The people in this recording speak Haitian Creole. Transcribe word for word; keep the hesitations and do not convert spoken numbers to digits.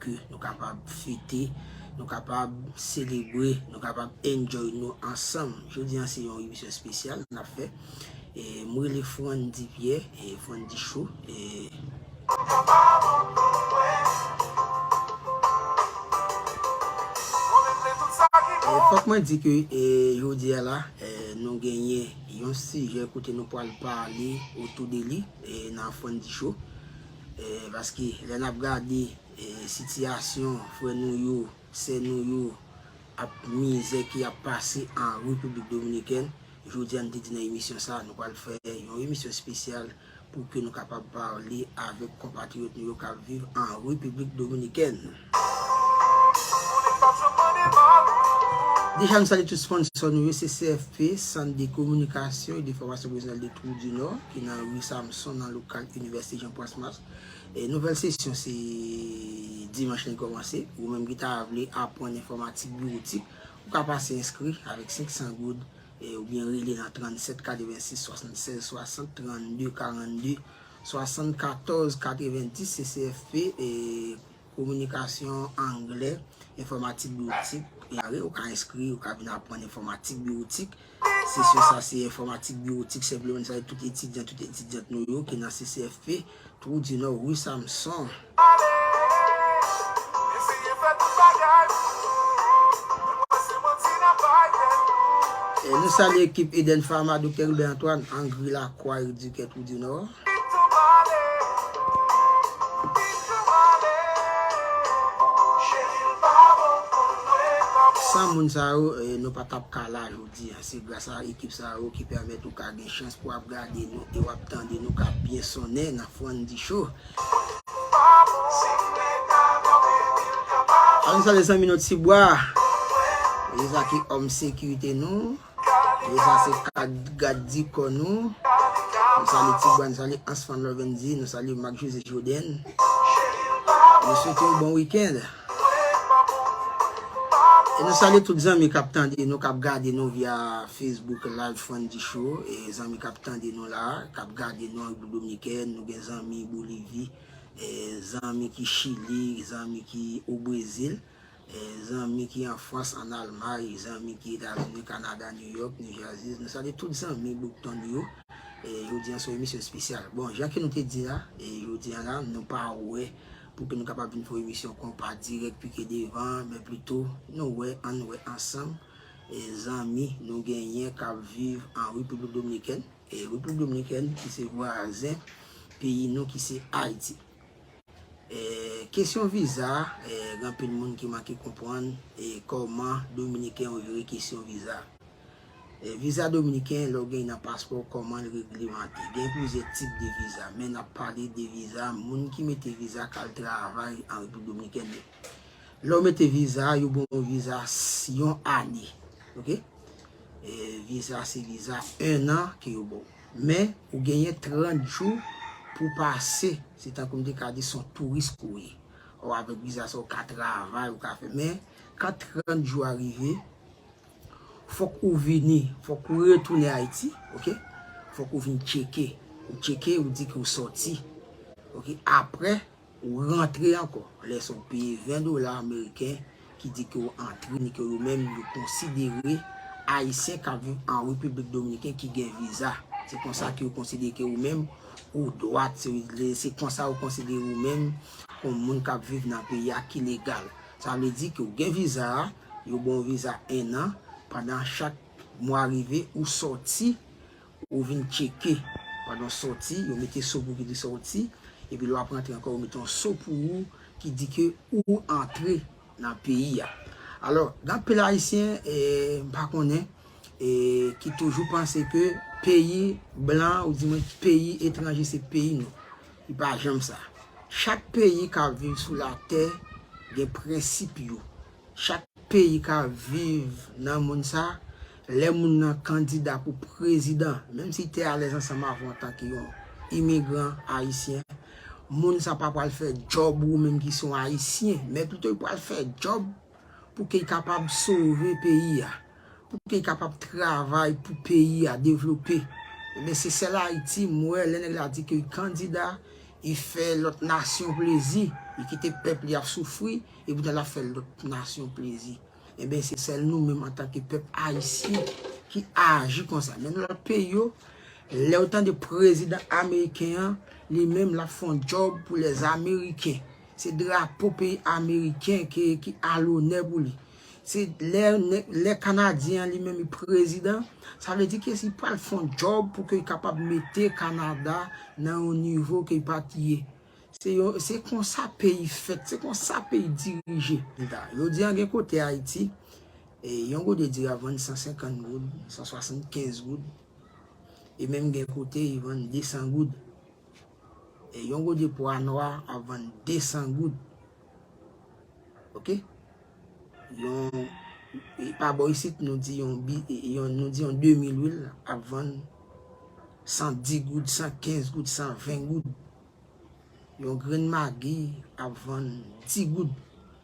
ke nou kapab fete, nou kapab selebre, nou kapab enjoy nou ansanm. Jodi a se yon emisyon espesyal n ap fè. E, m rele Frandy Pierre, e, Frandy Show. E, e, fòk mwen di ke, e, jodi a la, e, nou genyen yon sijè kote nou pral pale otou de li, e, nan Frandy Show. E, paske lè n ap gade, e, sitiyasyon frè nou yo, sè nou yo, ap mizè ki ap pase an Repiblik Dominikèn, jodi a n te di nan emisyon sa, nou pral fè yon emisyon espesyal pou ke nou kapab pale avèk konpatriyòt nou yo k ap viv an Repiblik Dominikèn. Deja, nou salye tout sponsò nou yo, se C F P, Sant de Kominikasyon e de Fòmasyon Pwofesyonèl de Trou di Nò, ki nan ri Samson, nan lokal Inivèsite Jean Prospère. E nouvèl sesyon se dimanch lan kòmanse. Ou menm ki ta vle aprann enfòmatik biwotik, ou ka pase enskri avèk senk san goud, e, oubyen rele nan trannsèt katrevensis swasannsèz swasant, trannde karannde, swasannkatòz katrevendis, se C F P, e, kominikasyon anglè, enfòmatik biwotik, e, ou ka enskri, ou ka vin aprann enfòmatik biwotik. Sesyon sa se enfòmatik biwotik, senpleman, sa tout etidyan, tout etidyant nou yo ki nan C C F P, Trou di Nò, ri Samson. E nou salye ekip Eden Pharma, Doktè Wilbert Antoine, Angri Lakwa, Ridikè, Trou di Nò. San moun sa yo, e, nou pa t ap ka la jodi a. Se gras a ekip sa yo ki pèmèt ou ka gen chans pou w ap gade nou e w ap tande nou k ap byen sonnen nan Frandy Show. Ann salye zanmi nou Tibwa. E sa ki òm sekirite nou. E sa se kad, gad di kò nou. Nou salye Tibwa, nou salye Ansfan Lovendy, nou salye Marc José Jordan. Nou swete yon bon wikenn. E nou salye tout zanmi k ap tande nou, k ap gade nou via Facebook Live Frandy Show. E zanmi k ap tande nou la, k ap gade nou an Repiblik Dominikèn, nou gen zanmi Bolivi, e zanmi ki Chili, zanmi ki o Brezil, e zanmi ki an Frans, an Almay, zanmi ki Etazini, Kanada, New York, New Jersey. Nou salye tout zanmi Brookton yo. E jodi a se yon emisyon espesyal. Bon, jan ke nou te di la, e jodi a la, nou pa wè pou ke nou kapab vin fè yon emisyon konpa dirèk pike devan, men pito nou wè, ann wè ansanm, e zanmi nou genyen k ap viv an Repiblik Dominikèn, e Repiblik Dominikèn ki se vwazen peyi nou ki se Ayiti. E kesyon viza, e gen anpil moun ki manke konprann, e kòman Dominiken yo jere kesyon viza. E viza dominiken, lè w gen nan paspò, kòman l reglemante? Gen plizyè tip de viza, men n ap pale de viza moun ki mete viza k al travay an Repiblik Dominikèn yo. Lè w mete viza, yo ba w viza s-, yon ane. Oke? E viza se viza en an ke yo ba w. Men, ou genyen trant jou pou pase. Se tankou m te ka di, se yon touris ke w ye. Ou avèk viza sa, ou ka travay, ou ka fè. Men, kan trant jou a rive, fòk ou vini, fòk ou retounen Ayiti, oke? Fòk ou vin tcheke. Ou tcheke, ou di ke ou sòti. Oke? Apre, ou rantre ankò. Lè sa ou peye ven dola ameriken ki di ke ou antre, ni ke yo menm yo konsidere Ayisyen k ap viv an Repiblik Dominikèn ki gen viza. Se konsa ke yo konsidere ke ou menm ou dwat, se, se konsa yo konsidere ou menm kòm moun k ap viv nan peyi a ki legal. Sa vle di ke ou gen viza a, yo ba w viza en an, pandan chak mwa rive, ou sòti, ou vin tcheke. Pandan w sòti, yo mete so pou w ki di sòti, epi lè w ap rantre ankò, yo mete yon so pou ou ki di ke ou antre nan peyi a. Alò, gen anpil Ayisyen, e, m pa konnen, e, ki toujou panse ke peyi blan, oudimwen peyi etranje, se peyi nou. Li pa janm sa. Chak peyi k ap viv sou latè gen prensip yo. Chak peyi k ap viv nan mond sa, lè moun nan kandida pou prezidan, menm si li te alèz ansanm avè w antanke yon imigran ayisyen, moun sa pa pral fè djòb ou menm ki se yon Ayisyen, men pito li pral fè djòb pou ke l kapab sove peyi a, pou ke l kapab travay pou peyi a devlope. Ebyen, se sèl Ayiti, m wè, lè nèg la di ke l kandida, Li fè lòt nasyon plezi, li kite pèp li ap soufri, epoutan l ap fè lòt nasyon plezi. Enben, se sèl nou menm antanke pèp ayisyen ki aji konsa. Men nan lòt peyi yo, lè w tande prezidan ameriken an, li menm l ap fè yon djòb pou lèzameriken. Se drapo peyi ameriken ki, ki alonè pou li. Se lè, lè Kanadyen an li menm li prezidan, sa vle di ke si pral fè yon djòb pou ke li kapab mete Kanada nan yon nivo ke li pa t ye. Se yon, se konsa peyi fèt, se konsa peyi dirije. Jodi a gen kote Ayiti, e, yon gode diri ap vann san senkant goud, san swasannkenz goud, e menm gen kote li vann de san goud. E yon gode pwa nwa ap vann de san goud. Oke? Yon, e pa bò isit, nou di yon, bi- e yon, nou di yon demi lwil ap vann san dis goud, san kenz goud, san ven goud. Yon grenn magi ap vann dis goud.